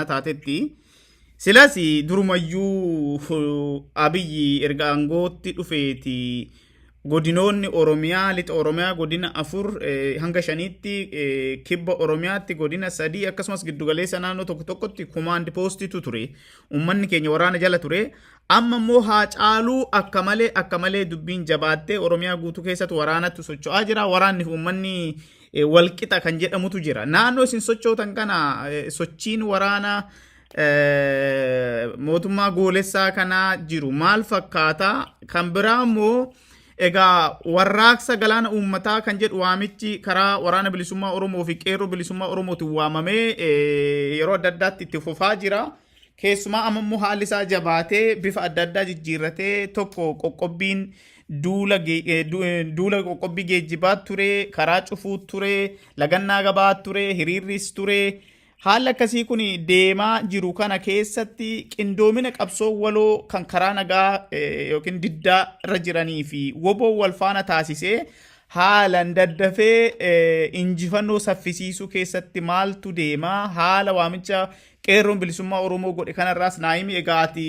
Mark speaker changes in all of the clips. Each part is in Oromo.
Speaker 1: Taatetti. Silas durumayyuu Abiyyi erga aangootti dhufeeti godinoonni Oromiyaa, lixa Oromiyaa godina 4 hanga 5tti, kibba Oromiyaatti godina 3, akkasumas giddugaleessa naannoo tokko tokkotti command postiitu ture. Uummanni keenya waraana jala ture. Amma immoo haa caaluu akka malee akka malee dubbiin jabaattee Oromiyaa guutuu keessatti waraanatu socho'aa jira. Waraanni fi uummanni walqixa kan jedhamutu jira. Naannoo isin sochootan kana sochiin waraanaa mootummaa goolessaa kanaa jiru maal fakkaata? Kan biraa immoo egaa warraaqsa galaana uummataa kan jedhu waamichi karaa Waraana Bilisummaa Oromoo fi Qeerroo Bilisummaa Oromootiin waamamee yeroo adda addaatti itti fufaa jira. Keessumaa amma immoo haalli isaa jabaatee bifa adda addaa jijjiirratee, tokko qoqqobbiin duula duula qoqqobbii geejjibaa ture, karaa cufuu ture, lagannaa gabaa ture, hiriirris ture. Haalli akkasii kun deemaa jiru kana keessatti qindoomina qabsoo waloo kan karaa nagaa yookiin diddaa irra jiranii fi WBO wal faana taasisee haalan daddafee injifannoo saffisiisuu keessatti maaltu deemaa? Haala waamicha Qeerroon Bilisummaa Oromoo godhe kanarraas naayimi. Egaa ati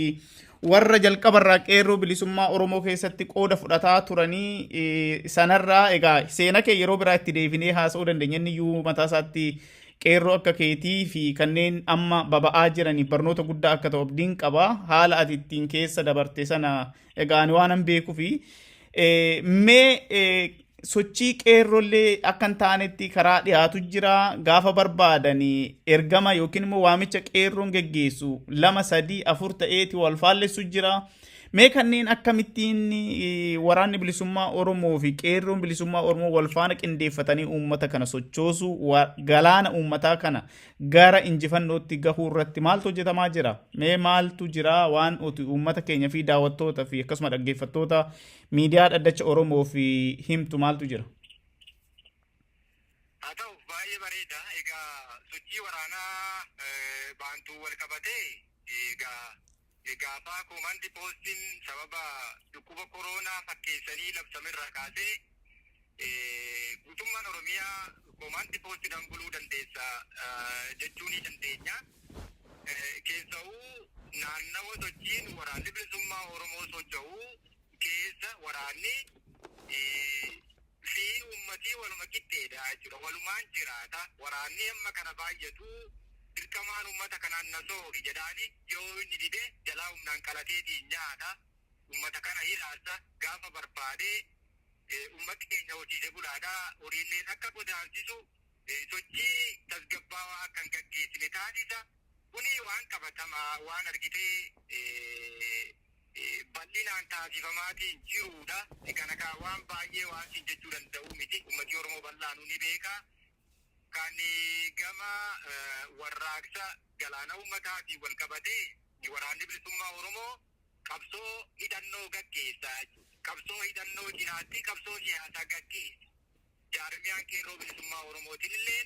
Speaker 1: warra jalqabarraa Qeerroo Bilisummaa Oromoo keessatti qooda fudhataa turanii sanarraa, egaa seena kee yeroo biraa itti deebinee haasa'uu dandeenya. Inni iyyuu mataa isaatti qeerroo akka keetii fi kanneen amma baba'aa jiraniif barnoota guddaa akka ta'u abdiin qaba. Haala ati ittiin keessa dabarte sana egaa ani waanan beekuufi mee sochii qeerrollee akka hin taanetti karaa dhiyaatu jira. Gaafa barbaadanii ergama yookiin immoo waamicha qeerroon geggeessu lama, sadii, afur ta'eeti wal faallessu jira. Mee kanneen akkamittiin Waraanni Bilisummaa Oromoo fi Qeerroon Bilisummaa Oromoo wal faana qindeeffatanii uummata kana sochoosu, galaana uummataa kana gara injifannootti gahuu irratti maaltu hojjetamaa jira? Mee maaltu jira waan uti uummata keenya fi daawwattoota fi akkasuma dhaggeeffattoota miidiyaa Dhaddacha Oromoo fi himtu maaltu jira?
Speaker 2: Haa ta'u, baay'ee bareeda. Egaa sochii waraanaa baantuu wal qabatee, egaa gaafa command postiin sababa dhukkuba koronaa fakkeessanii labsamerraa kaasee guutummaan Oromiyaa command postiidhaan buluu dandeessa jechuu ni dandeenya. Keessa'uu naannawa sochiin Waraanni Bilisummaa Oromoo socho'u keessa waraanni fi uummatii waluma qixxeedha jechuudha. Walumaan jiraata. Waraanni amma kana baay'atu dirqamaan uummata kanaan na soori jedhaani, yoo inni dide jalaa humnaan qalateetiin nyaata. Uummata kana hiraarsa. Gaafa barbaade uummati keenya horsiise bulaadha. Horiilleen akka godaansisu, sochii tasgabbaawaa akka hin gaggeessine taasisa. Kuni waan qabatamaa, waan argitee bal'inaan taasifamaatiin jirudha. Kana kaa waan baay'ee waan siin jechuu danda'u miti. Uummati Oromoo bal'aanuu ni beeka. Kan gama warraaqsa galaana uummataatiin wal qabatee, Waraanni Bilisummaa Oromoo qabsoo hidhannoo gaggeessaa jechuudha. Qabsoo hidhannoo cinaatti qabsoo siyaasaa gaggeessa. Jaarmiyaan Qeerroo Bilisummaa Oromootiin illee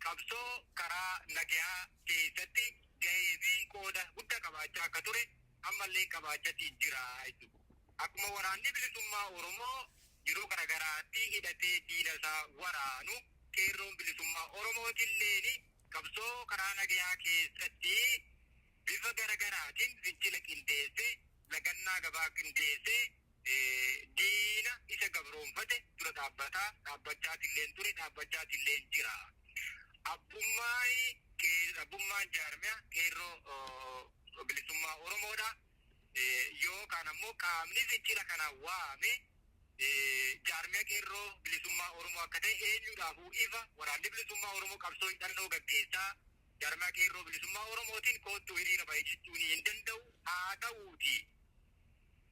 Speaker 2: qabsoo karaa nagayaa keessatti gahee fi qooda guddaa qabaachaa akka ture ammallee qabaachatiin jira jechuudha. Akkuma Waraanni Bilisummaa Oromoo yeroo garaagaraatti hidhatee diina isaa waraanu, Qeerroon Bilisummaa Oromootilleen qabsoo karaa nagayaa keessatti bifa garagaraatiin fincila qindeessee, lagannaa gabaa qindeessee, diina isa gabroonfate dura dhaabbataa dhaabbachaatilleen ture, dhaabbachaatilleen jira. Abbummaan jaarmiyaa Qeerroo Bilisummaa Oromoodha. Yookaan ammoo qaamni fincila kana waame jaarmiyaa Qeerroo Bilisummaa Oromoo akka ta'e eenyudhaafuu ifa. Waraanni Bilisummaa Oromoo qabsoo hidhannoo gaggeessaa, jaarmiyaa Qeerroo Bilisummaa Oromootiin koottuu hiriira bahe jechuun hin danda'u. Haa ta'uuti,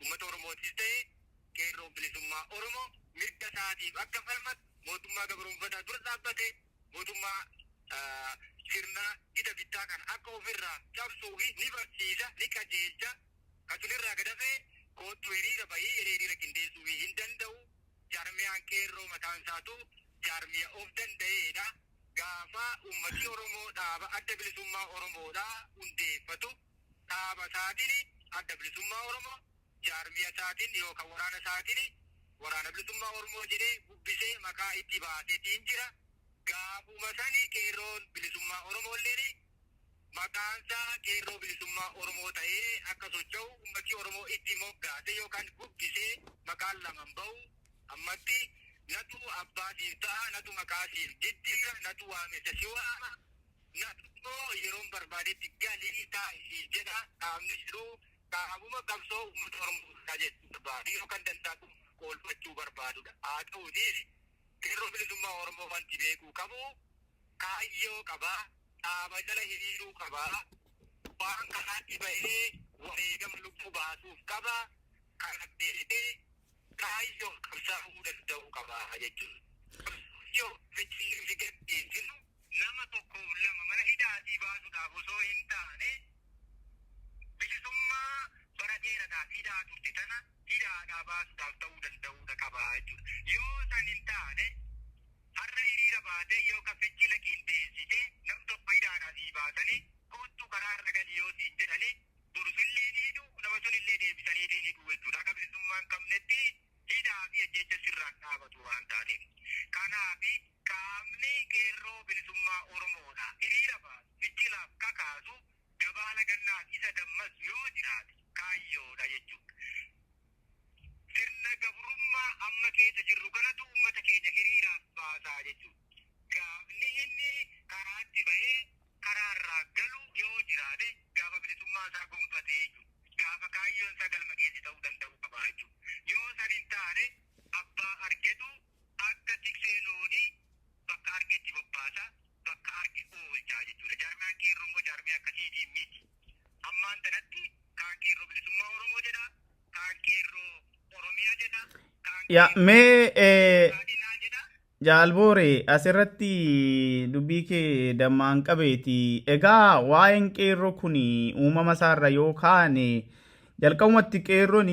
Speaker 2: uummata Oromootis ta'e Qeerroon Bilisummaa Oromoo mirga isaatiif akka falmatu, mootummaa gabroonfataa dura dhaabbate, mootummaa sirna gita bittaa kana akka ofirraa cabsuu fi ni barsiisa, ni qajeelcha. Kasunirraa gadafee koottuu hiriira bahii jedhee hiriira qindeessuu fi hin danda'u. Jaarmiyaan qeerroo mataan isaatu jaarmiya of danda'eedha. Gaafa uummati Oromoo dhaaba Adda Bilisummaa Oromoodha hundeeffatu, dhaaba isaatiin Adda Bilisummaa Oromoo, jaarmiya isaatiin yookaan waraana isaatiin Waraana Bilisummaa Oromoo jedhee gubbisee maqaa itti baaseetiin jira. Gaafuma sani Qeerroon Bilisummaa Oromoolleen Maqaansaa Qeerroo Bilisummaa Oromoo ta'ee akka socho'u ummati Oromoo itti moggaase yookaan guddisee maqaan laman bahu. Ammatti natu abbaa siif ta'a, natu maqaa siif jijjiira, natu waamessa si waama, natu immoo yeroon barbaadetti galii taa'i siif jedha. Qaamni jiru qaamuma qabsoo uummata Oromoo jechuu barbaadu yookaan dantaa qoolfachuu barbaadudha. Haa ta'uutii, Qeerroo Bilisummaa Oromoo wanti beekuu qabu kaayyoo qabaa, dhaaba jala hiriiruu qabaa, waan karaatti bahee wareegama lubbuu baasuuf qaba, kana beekee kaayyoo qabsaa'uu danda'uu qaba jechuudha. Yoo fincilli gaggeessinu nama tokkoof lama mana hidhaatii baasuudhaaf osoo hin taane, bilisummaa bara dheeraadhaaf hidhaa turte tana hidhaadhaa baasuudhaaf ta'uu danda'uudha qaba jechuudha. Yoo san hin taane, har'a hiriira baatee yookaan fincila qindeessitee nam tokko hidhaadhaa sii baasanii "Kottu, karaa irra gali" yoo siin jedhanii, borusillee ni hidhu, nama sunillee deebisanii ni hidhu jechuudha. Akka bilisummaa hin qabnetti hidhaa fi ajjecha sirraan dhaabatu waan taateef. Kanaaf qaamni Qeerroo Bilisummaa Oromoodha hiriira baasu, fincilaaf kakaasu, gabaa lagannaaf isa dammasu yoo jiraate, kaayyoodha jechuudha. Sirna gabrummaa amma keessa jirru kanatu uummata keenya hiriiraaf baasaa jechuudha. Gaafni inni karaatti bahee karaarraa galu yoo jiraate, gaafa bilisummaa isaa gonfatee jechuudha. Gaafa kaayyoon isaa galma geessi ta'uu danda'u qaba jechuudha. Yoo san hin taane, abbaa argetu akka tiksee loonii bakka argetti bobbaasa, bakka arge oolchaa jechuudha. Jaarmiyaan Qeerroo immoo jaarmiyaa akkasiitiin miti. Ammaan tanatti kaan Qeerroo Bilisummaa Oromoo jedha, kaan Qeerroo Oromiyaa jedha, kaan
Speaker 1: Yaa mee
Speaker 2: Badhaadhinaa jedha.
Speaker 1: Jaalboore, asirratti dubbii kee dammaan qabeeti. Egaa waa'een qeerroo kun uumama isaarra yoo kaane, jalqabumatti qeerroon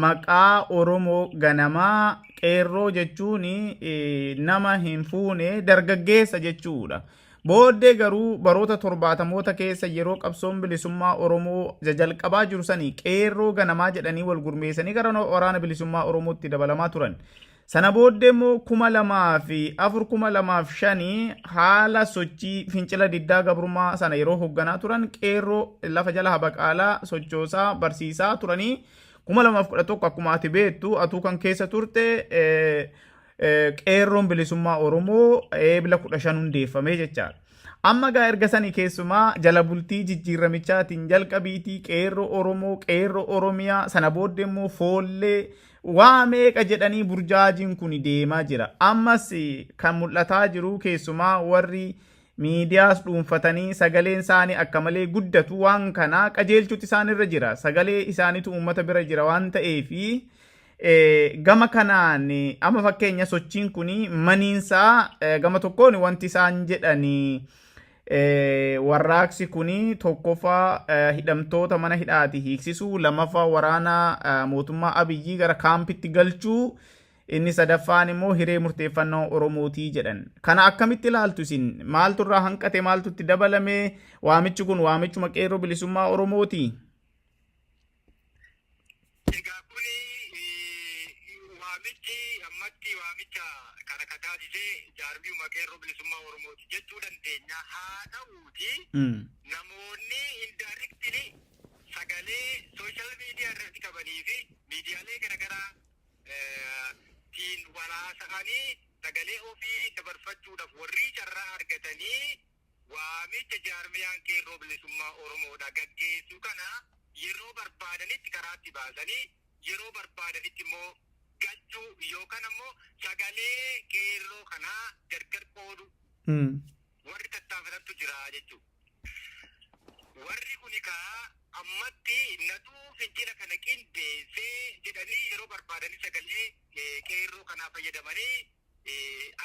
Speaker 1: maqaa Oromoo ganamaa, qeerroo jechuun nama hin fuune dargaggeessa jechuudha. Booddee garuu baroota 70moota keessa yeroo qabsoon bilisummaa Oromoo jalqabaa jiru sanii qeerroo ganamaa jedhanii wal gurmeessanii gara Waraana Bilisummaa Oromootti dabalamaa turan. Sana booddee immoo 2004, 2005 haala sochii fincila diddaa gabrummaa sana yeroo hoogganaa turan qeerroo lafa jala habaqaalaa sochoosaa barsiisaa turanii, 2011 akkuma ati beektu, atuu kan keessa turte, Qeerroon Bilisummaa Oromoo Eebila 15 hundeeffamee jechaadha. Amma gaa erga sanii keessumaa jala bultii jijjiirramichaatiin jalqabiitii Qeerroo Oromoo, Qeerroo Oromiyaa, sana booddee immoo Foollee, waa meeqa jedhanii burjaajiin kun deemaa jira. Ammas kan mul'ataa jiru keessumaa warri miidiyaas dhuunfatanii sagaleen isaanii akka malee guddatu waan kana qajeelchuutti isaan irra jira. Sagalee isaaniitu uummata bira jira waan ta'eefi, gama kanaan amma fakkeenya sochiin kun maniinsaa gama tokkoon wanti isaan jedhanii warraaqsi kun tokkoffaa hidhamtoota mana hidhaati hiiksisuu, lammaffaa waraana mootummaa Abiyyii gara kaampitti galchuu, inni sadaffaan immoo hiree murteeffannaa Oromootii jedhan. Kana akkamitti ilaaltu isin? Maaltu irraa hanqate? Maaltu itti dabalame? Waamichi kun waamichuma Qeerroo Bilisummaa Oromooti?
Speaker 2: Egaa kuni waamichi ammatti waamicha kana ka taasisee jaarmiyuma Qeerroo Bilisummaa Oromooti jechuu dandeenya. Haa ta'uuti, namoonni indirectly sagalee social media irratti qabanii fi miidiyaalee garaagaraa tiin walaasa'anii sagalee ofii dabarfachuudhaaf warri carraa argatanii waamicha jaarmiyaan Qeerroo Bilisummaa Oromoodha gaggeessu kana yeroo barbaadanitti karaatti baasanii yeroo barbaadanitti immoo galchuu yookaan ammoo sagalee qeerroo kanaa gargar qoodu warri tattaafatantu jira jechuudha. Warri kuni kaa ammatti natuu fincila kana qindeessee jedhanii yeroo barbaadanii sagalee qeerroo kanaa fayyadamanii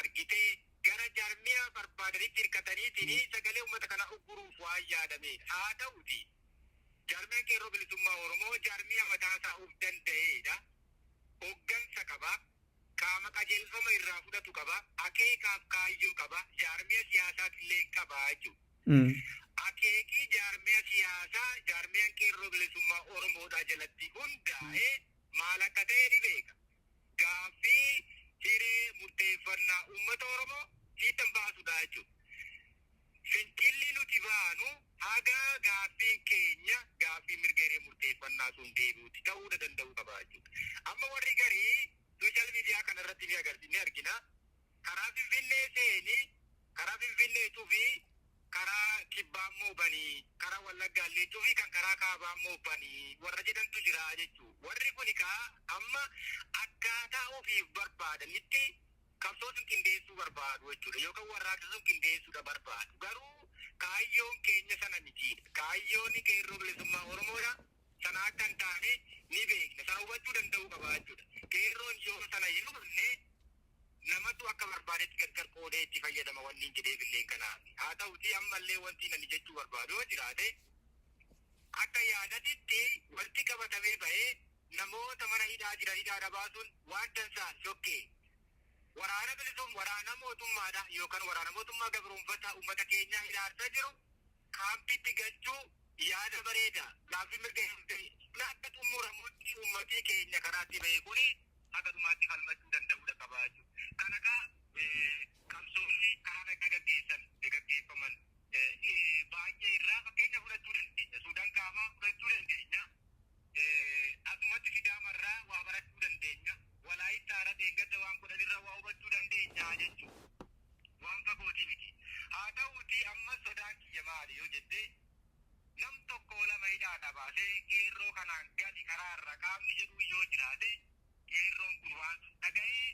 Speaker 2: argitee gara jaarmiyaa barbaadanitti hirkataniitiin sagalee uummata kanaa ugguruuf waan yaadamedha. Haa ta'uti, jaarmiyaan Qeerroo Bilisummaa Oromoo jaarmiyaa mataasaa of danda'eedha. Hoggansa qaba. Qaama qajeelfama irraa fudhatu qaba. Akeekaaf kaayyoo qaba. Jaarmiyaa siyaasaatillee qaba jechuudha. Akeekii jaarmiyaa siyaasaa jaarmiyaan Qeerroo Bilisummaa Oromoodhaa jalatti hundaa'ee maal akka ta'e ni beeka. Gaaffii hiree murteeffannaa uummata Oromoo fiixan baasuudha jechuudha. Fincilli nuti baanu Haga gaaffiin keenya gaaffii mirga hiree murteeffannaa sun deebi'utti ta'uu danda'uu qaba jechuudha. Amma warri garii social media kanarratti ni agarsi, ni argina. Karaa Finfinnee seeni, karaa Finfinnee cufi, karaa kibbaa immoo banii, karaa Wallaggaa illee cufi, kan karaa kaabaa immoo banii warra jedhantu jira jechuudha. Warri kun kaa amma akkaataa ofiif barbaadanitti qabsoo sun qindeessuu barbaadu jechuudha. Yookaan warraaqsa sun qindeessuudha barbaadu. Garuu kaayyoon keenya sana miti. Kaayyoon Qeerroo Bilisummaa Oromoodha. Sana akka hin taane ni beekna. Sana hubachuu danda'uu qaba jechuudha. Qeerroon yoo sana hin hubanne, namatu akka barbaadetti gargar qoodee itti fayyadama wanni hin jedheef illee kanaaf. Haa ta'uti, ammallee wanti nani jechuu barbaadu yoo jiraate, akka yaadatitti wanti qabatamee bahee namoota mana hidhaa jiran hidhaadha baasuun waan dansaa shokkee. Waraana bilisum waraana mootummaadha yookaan waraana mootummaa gabroonfataa uummata keenyaa hiraarsaa jiru kaampitti galchuu yaada bareeda. Gaaffii mirga hin akka xumuramutti uummatii keenya karaatti bahe kuni haga dhumaatti falmachuu danda'uudha qaba jechuudha. Kana kaa qabsoonni karaa nagaa gaggeeffaman baay'ee irraa fakkeenya fudhachuu dandeenya. Suudaan Kaabaa fudhachuu dandeenya. Asumatti Sidaamarraa waa barachuu dandeenya. Walaayittaarra deeggadda waan godhanirraa waa hubachuu dandeenya jechuudha. Waan fagootii miti. Haa ta'uuti, amma sodaan kiyya maali yoo jette, nam tokko lama hidhaadha baasee qeerroo kanaan gadi karaarra qaamni jedhu yoo jiraate, qeerroon kun waan sun dhaga'ee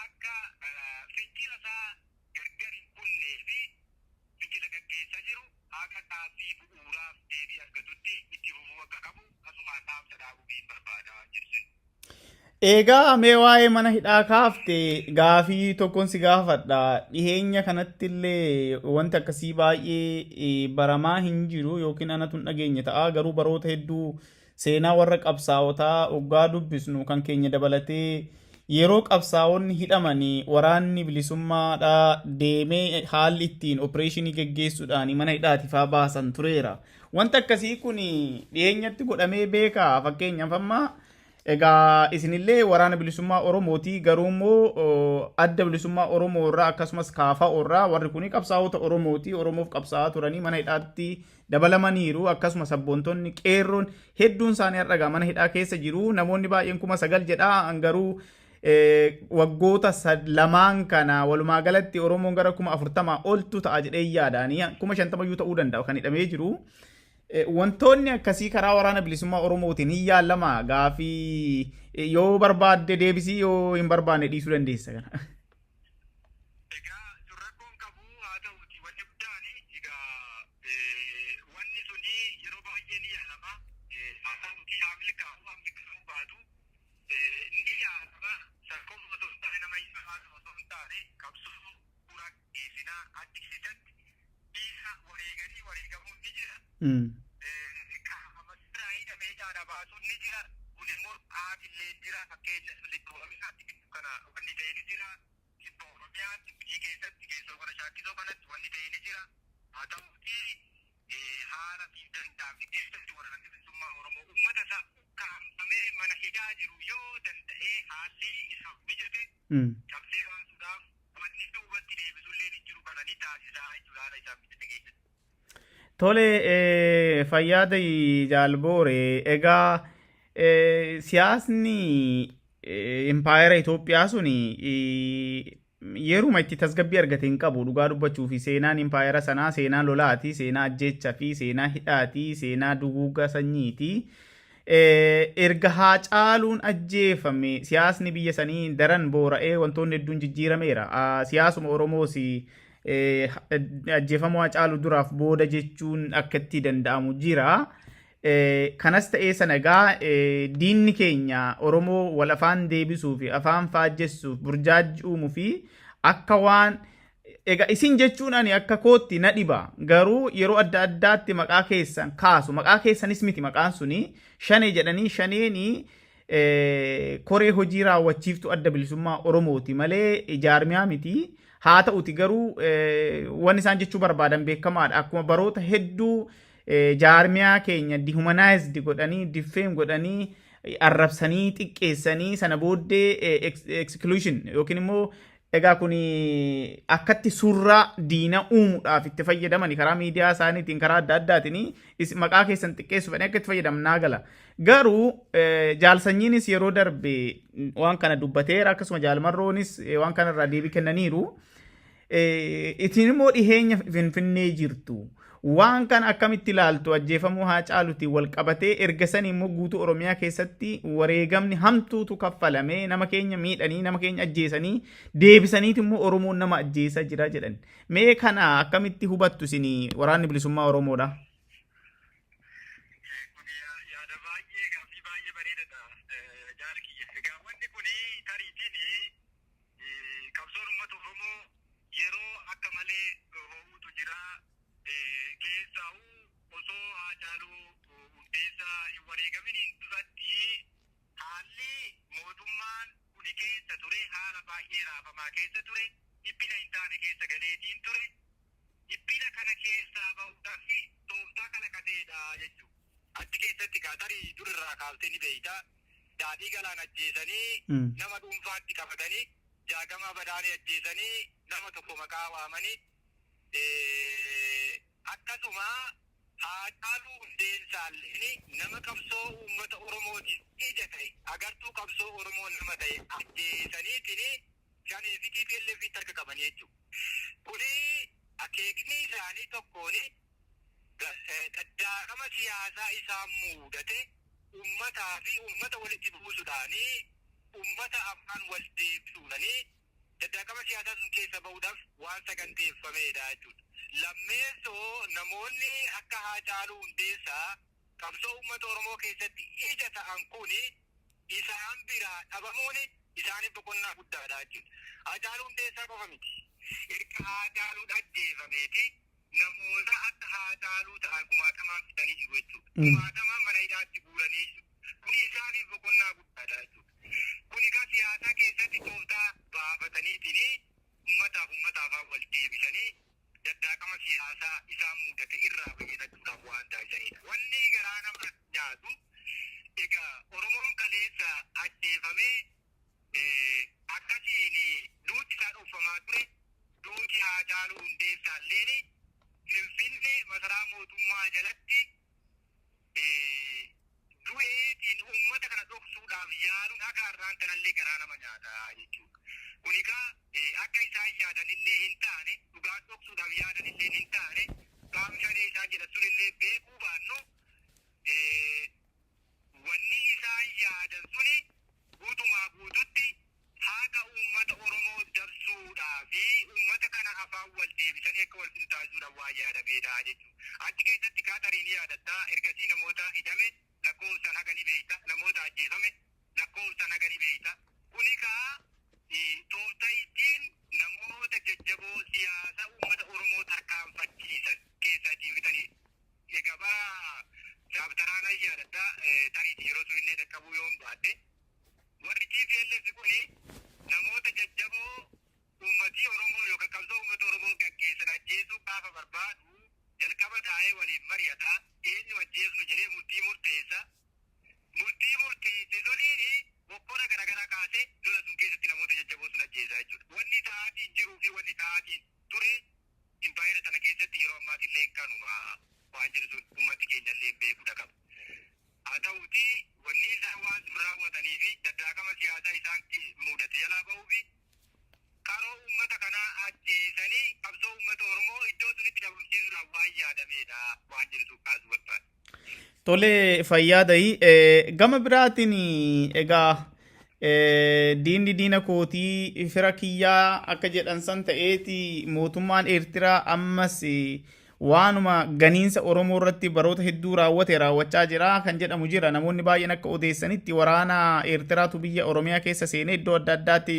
Speaker 2: akka fincila isaa gargar hin kunnee fi fincila gaggeessaa jiru haga gaaffii bu'uuraaf deebii argatutti itti fufuu akka qabu asumaan dhaamsa dhaabuu barbaada jedhu.
Speaker 1: Egaa mee waa'ee mana hidhaa kaafte, gaafii tokkoon si gaafadha. Dhiheenya kanatti illee wanti akkasii baay'ee baramaa hin jiru yookiin anatu hin dhageenye ta'a. Garuu baroota hedduu seenaa warra qabsaa'otaa oggaa dubbisnu, kan keenya dabalatee, yeroo qabsaa'onni hidhamanii waraanni bilisummaadhaa deemee haalli ittiin opereeshinii geggeessuudhaan mana hidhaatifaa baasan tureera. Wanti akkasii kun dhiyeenyatti godhamee beekaa? Fakkeenyaaf, amma egaa isinillee Waraana Bilisummaa Oromooti, garuu immoo Adda Bilisummaa Oromoo irraa akkasumas KFO irraa warri kun qabsaa'ota Oromooti, Oromoof qabsaa'aa turanii mana hidhaatti dabalamaniiru. Akkasuma sabboontonni qeerroon hedduun isaanii har'a mana hidhaa keessa jiru. Namoonni baay'een 9,000 jedha, garuu waggoota 2n kana walumaa galatti Oromoon gara 40,000 oltu ta'a jedhee yaadaanii, 50,000yyuu ta'uu danda'a kan hidhamee jiru. Wantoonni akkasii karaa Waraana Bilisummaa Oromootiin hin yaallama? Gaafii yoo barbaadde deebisii, yoo hin barbaanne dhiisuu dandeessa kana.
Speaker 2: Egaa sun rakkoon qabu. Haa ta'uti, wanni guddaan egaa wanni suni yeroo baay'ee ni yaalama. Haa ta'uti, haa milkaa'u haa milkaa'uu baatu ni yaalama. Sakkoon osoo hin taane, nama hin osoo hin taane, qabsoo bu'uuraa geessinaa achi keessatti dhiisa wareeganii wareegamuun ni jira. Qaama sirraa hidhamee hidhaadha baasuun ni jira. Kun immoo haatillee jira. Fakkeenya Lixa Oromiyaatti gidduu kana wanni ta'e ni jira. Kibba Oromiyaatti biyyi keessatti keessoo kana Shaakkisoo kanatti wanni ta'e ni jira. Haa ta'uuti, haala fi danda'amne keessatti Waraanni Bilisummaa Oromoo uummata isaa ukkaamfamee mana hidhaa jiru yoo danda'ee haalli isaaf mijate cabsee baasuudhaaf wanni duubatti deebisullee hin jiru, kana ni taasisaa jechuudha haala isaaf mijate keessatti.
Speaker 1: Tole, fayyaada jaalboore. Egaa siyaasni impaayera Itoophiyaa suni yeruma itti tasgabbii argate hin qabu. Dhugaa dubbachuu fi seenaan impaayera sanaa seenaa lolaati, seenaa ajjeechaa fi seenaa hidhaati, seenaa duguuga sanyiiti. Erga Haacaaluun ajjeefame siyaasni biyya sanii daran boora'ee wantoonni hedduun jijjiirameera. Siyaasuma Oromoos ajjeefamuu Haacaaluu duraaf booda jechuun akka itti danda'amu jira. Kanas ta'ee sana, egaa diinni keenya Oromoo wal afaan deebisuu fi afaan faajjessuuf burjaajji uumuu fi akka waan egaa isin jechuun ani akka kootti na dhiba, garuu yeroo adda addaatti maqaa keessan kaasu. Maqaa keessanis miti, maqaan suni Shanee jedhanii. Shaneeni koree hojii raawwachiiftuu Adda Bilisummaa Oromooti malee jaarmiyaa miti. Haa ta'uti garuu, wanni isaan jechuu barbaadan beekamaadha. Akkuma baroota hedduu jaarmiyaa keenya dehumanized godhanii, defame godhanii, arrabsanii, xiqqeessanii, sana booddee exclusion yookiin immoo Egaa kun akkatti surraa diina uumuudhaaf itti fayyadaman karaa miidiyaa isaaniitiin, karaa adda addaatiin maqaa keessan xiqqeessuuf akka itti fayyadaman naa gala. Garuu jaalsanyiinis yeroo darbe waan kana dubbateera, akkasuma jaalmarroonis waan kanarraa deebii kennaniiru. Isin immoo dhiheenya Finfinnee jirtu. Waan kana akkamitti ilaaltu? Ajjeefamuu Haacaaluutiin wal qabatee erga sanii immoo guutuu Oromiyaa keessatti wareegamni hamtuutu kaffalamee, nama keenya miidhanii, nama keenya ajjeesanii, deebisaniiti immoo Oromoon nama ajjeesaa jira jedhan. Mee kana akkamitti hubattu isin waraanni bilisummaa Oromoodha?
Speaker 2: Kun yaada baay'ee, gaaffii baay'ee bareedaadha, jaala kiyya. Egaa wanni kun tariitiin qabsoon uummata Oromoo yeroo akka malee ho'uutu jira. Keessaa'uu osoo Haacaaluu Hundeessaa hin wareegaminiin duratti haalli mootummaan kuni keessa ture haala baay'ee raafamaa keessa ture, dhiphina hin taane keessa galeetiin ture. Dhiphina kana keessaa bahuudhaaf tooftaa kalaqateedha jechuudha. Achi keessatti gaa tarii durirraa kaaftee ni beeyta. Daadhii Galaan ajjeesanii nama dhuunfaatti qabatanii, Jaagamaa Badaanii ajjeesanii nama tokko maqaa waamanii, akkasuma Haacaaluu Hundeessaallee nama qabsoo uummata Oromootiif ija ta'e, agartuu qabsoo Oromoo nama ta'e ajjeesaniitiin Shanee fi TPLF harka qabanii jechuudha. Kuni akeekni isaanii tokkoon daddaaqama siyaasaa isaan mudate uummataa fi uummata walitti buusuudhaanii, uummata afaan wal deebisuudhaanii daddaaqama siyaasaa sun keessa bahuudhaaf waan saganteeffamedha jechuudha. Lammeessoo, namoonni akka Haacaaluu Hundeessaa qabsoo uummata Oromoo keessatti ija ta'an kuni isaan biraa dhabamuun isaaniif boqonnaa guddaadha jechuudha. Haacaaluu Hundeessaa qofa miti. Erga Haacaaluun ajjeefameeti namoota akka Haacaaluu ta'an kumaatamaan fixanii jiru jechuudha. Kumaatamaan mana hidhaatti guuranii jiru. Kuni isaaniif boqonnaa guddaadha jechuudha. Kun egaa siyaasa keessatti tooftaa baafataniitiin uummataaf uummataaf wal deebisanii daddaaqama siyaasaa isaan mudate irraa fayyadachuudhaaf waan taasisanidha. Wanni garaa nama nyaatu egaa Oromoon kaleessa ajjeefamee akkasiin duuti isaa dhokfamaa ture, duuti Haacaaluu Hundeessaalleen Finfinnee masaraa mootummaa jalatti du'eetiin uummata kana dhoksuudhaaf yaaluun haga har'aan kanallee garaa nama nyaata jechuudha. Kun egaa akka isaan yaadanillee hin taane, dhugaan dhoksuudhaaf yaadanillee hin taane, qaamni shanee isaan jedhan sunillee beekuu baannu, wanni isaan yaadan suni guutumaa guututti haqa uummata Oromoo dabsuudhaa fi uummata kana afaan wal deebisanii akka wal fixu taasisuudhaaf waan yaadameedha jechuudha. Achi keessatti kaatarii ni yaadatta, ergasii namoota hidhame lakkoofsaan haga ni beeyta, namoota ajjeefame lakkoofsaan haga ni beeyta. Kuni kaa tooftaa ittiin namoota jajjaboo siyaasa uummata Oromoo tarkaanfachiisan keessaa ittiin fixanii. Egaa bara chaaptaraan yaadadha, tariitii yeroo sun illee dhaqqabuu yoon baadhe, warri TPLF kuni namoota jajjaboo uummatii Oromoo yookaan qabsoo uummata Oromoo gaggeessan ajjeesuu gaafa barbaadu jalqaba taa'ee waliin mari'ata, eenyu ajjeesnu jedhee murtii murteessa. Murtii murteesse suniin bokkora garaagaraa kaasee lola sun keessatti namoota jajjaboo sun ajjeesaa jechuudha. Wanni ta'aatiin jiruu fi wanni ta'aatiin ture impaayera sana keessatti yeroo ammaatillee kanuma waan jiru sun uummati keenya illee beekuudha qaba. Haa ta'uuti, wanni isaan waan sun raawwatanii fi daddaaqama siyaasaa isaan mudate jalaa bahuu fi qaroo uummata kanaa ajjeesanii qabsoo uummata Oromoo iddoo sunitti dhabamsiisuudhaaf waan yaadameedha waan jedhu sun kaasuu barbaada.
Speaker 1: Tole, fayyaa ta'ii. Gama biraatiin egaa diinni diina kootii fira kiyyaa akka jedhan san ta'eeti, mootummaan Eertiraa ammas waanuma ganiinsa Oromoo irratti baroota hedduu raawwate raawwachaa jira kan jedhamu jira. Namoonni baay'een akka odeessanitti waraana Eertiraatu biyya Oromiyaa keessa seenee iddoo adda addaatti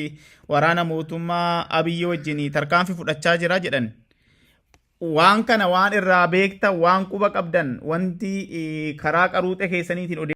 Speaker 1: waraana mootummaa Abiyyi wajjin tarkaanfii fudhachaa jira jedhan. Waan kana waan irraa beektan, waan quba qabdan, wanti karaa qaruuxee keessaniitiin